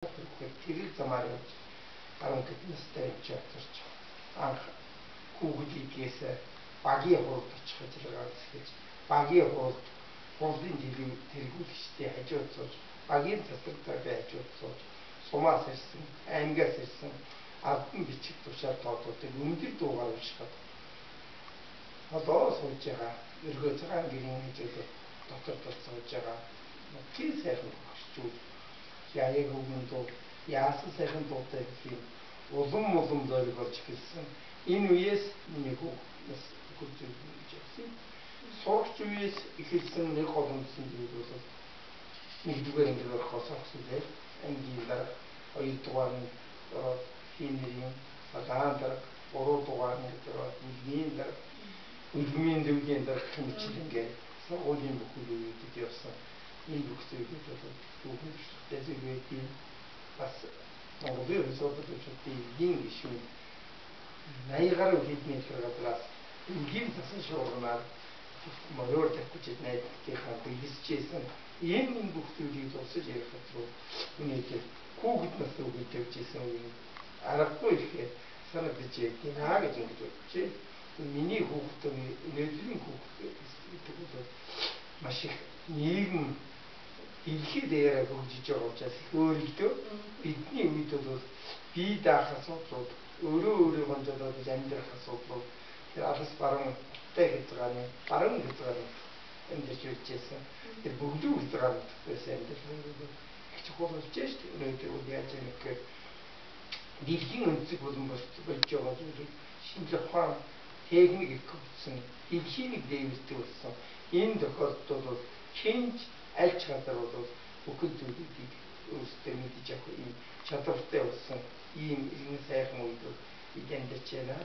Тэр замаар явж 10 хэд настай явж явцарч анх хүүхэд идгээс багийн хуралд очих ажиллагаа эхэлж, багийн хуралд хурлын тэргүүлэгчдийн хажууд сууж, багийн засаг даргын хажууд сууж, сумаас ирсэн, аймгаас ирсэн албан бичиг тушаал тоодуудыг өндөр дуугаар уншихад холоо сууж байгаа өргөө цагаан гэрийн хажууд дотор тал сууж байгаа нутгийн сайхан хөгшчүүд яаяг өвгөн дуу яасан сайхан дуутай гэх юм улам улам зойр болж эхэлсэн. Энэ үеэс миний хүүг нас бүхэл зүйл гэж явсан. Сурагч үеэс эхэлсэн нэг гол үндсэн зүйл бол нэгдүгээр ангид орохоос огсон ангийн дарга, хоёрдугаар ангид ороод хийнэрийн цагаан дарга, гуравдугаар ангид ороод нийгмийн дарга, хөлбөмбөгийн төвийн дарга гэх мэтчилэнгээр сургуулийн бүхэл үеүүдэд явсан. Энэ бүх зүйлүүд бол түүхэн туршлагатай зүйл байдгийн. Бас Монголын хувьд судлаачдын эдийн гишүүн 80 гаруй хэдэн метр газраас энгийн цасан шуурганаар мориор тавих гэж найдалтынхаа бэлсэжсэн энэ бүх зүйлийг зурсаж ярих руу өнөөдөр хүүхэд нас үгүй тавьж исэн үе аргагүй ихээр санагдаж байна гэж ингэж боджээ. Миний хүүхэд өнөөдрийн хүүхэд гэдэг бол маш их нийгэм дэлхийд даяараа хөгжиж байгаа учраас их өөрлөдөө. Бидний үед бол бие даах асуудлууд, өөрөө өөрийгөө золиодож амьдрах асуудлууд тэр алс баруун тай хязгаарын, баруун хязгаарын амьдарч байжсэн. Тэр бөглүү хязгаарууд байсан амьдрал их чухал болж шүү дээ. Өнөөдөр бол яаж юм гэхээр дэлхийн өнцөг болон болж байгаа зүйлийг шинжлэх ухаан, техник их хөгжсөн, дэлхийн нэг дээвэрдэг болсон. Энэ тохиолдолд бол хинж аль ч газар бол бүхэл зүйлүүдийг өөрсдөө мэдэж авах ийм чадвартай болсон ийм иргэн сайхан үед бол бид амьдарч байна.